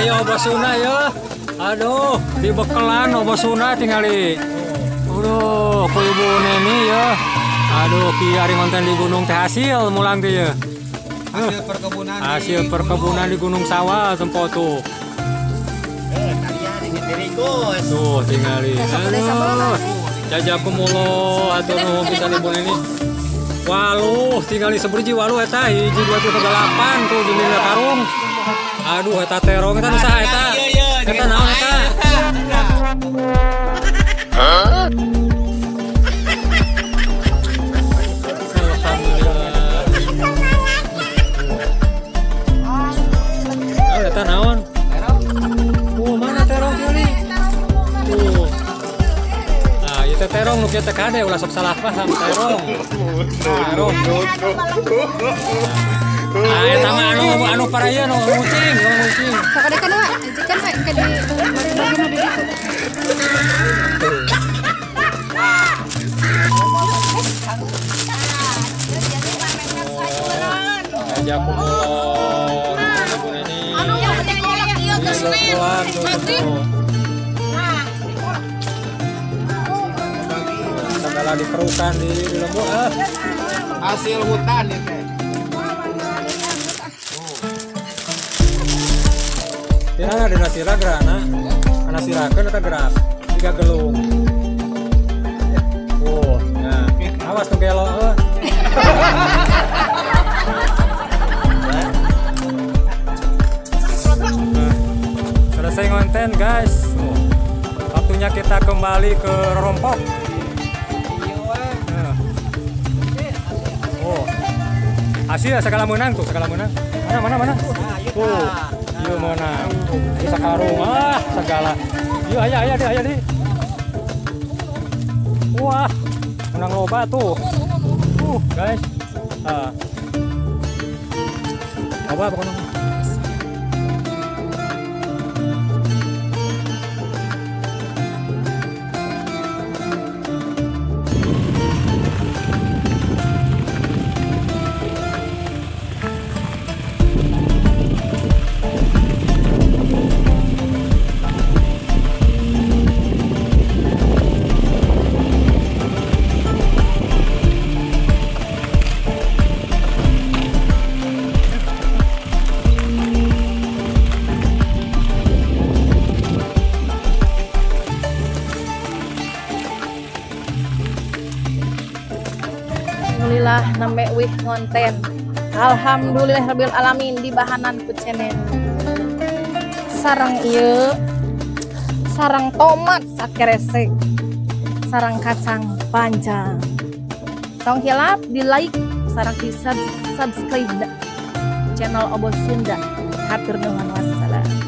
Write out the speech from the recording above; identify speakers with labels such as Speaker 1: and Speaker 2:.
Speaker 1: Ayo Obos Sunda ya. Aduh, di bekelan Obos Sunda tingali. Aduh, ku ibu neni ya. Aduh, ki ari ngonten di gunung teh hasil mulang teh ya.
Speaker 2: Hasil perkebunan.
Speaker 1: Hasil perkebunan di Gunung Sawal tempo tuh. Tuh tingali. Aduh, jajakumullah atuh nuhun pisan ibu neni. Waluh, tingali seberji waluh eta 1 2 3 8 tuh di karung. Aduh, eta terong eta nu saha eta? Eta naon eta? Alhamdulillah. Naon eta naon? Mana terong tingali? Tuh. Nah, ieu teh terong nu kieu teh kade ulah sok salah paham terong. Terong. Nah, eta mah anu para ieu nu ngucing, nu ngucing.
Speaker 3: Sakade kan wa, kan we ke di bagi-bagi nu di ditu.
Speaker 1: Jajakumullah. Ibu neni.
Speaker 3: Anu teh kolak ieu geus nen. Maghrib.
Speaker 1: Segala dikerukan di lembur ah.
Speaker 2: Hasil hutan ya teh.
Speaker 1: Ya dina sirah gerana. Kana sirakeun eta gerak. Tiga gelung. Oh, nah. Awas tuh gelo heuh. Selesai ngonten guys. Waktunya kita kembali ke Rompok. Oh, hasil segala menang tuh, segala menang. Mana mana mana? Tuh, iya menang. Bisa karung ah segala. Iya ayah ayah deh ayah deh. Wah, menang loba tuh. Guys. Ah. Loba pokoknya.
Speaker 3: Alhamdulillah nambe wih ngonten. Alhamdulillah rabbil alamin di bahanan ku cenen. Sarang ieu, sarang tomat sakeresek, sarang kacang panjang. Tong hilap di like, sarang di subscribe channel Obos Sunda. Hatur nuhun wassalam.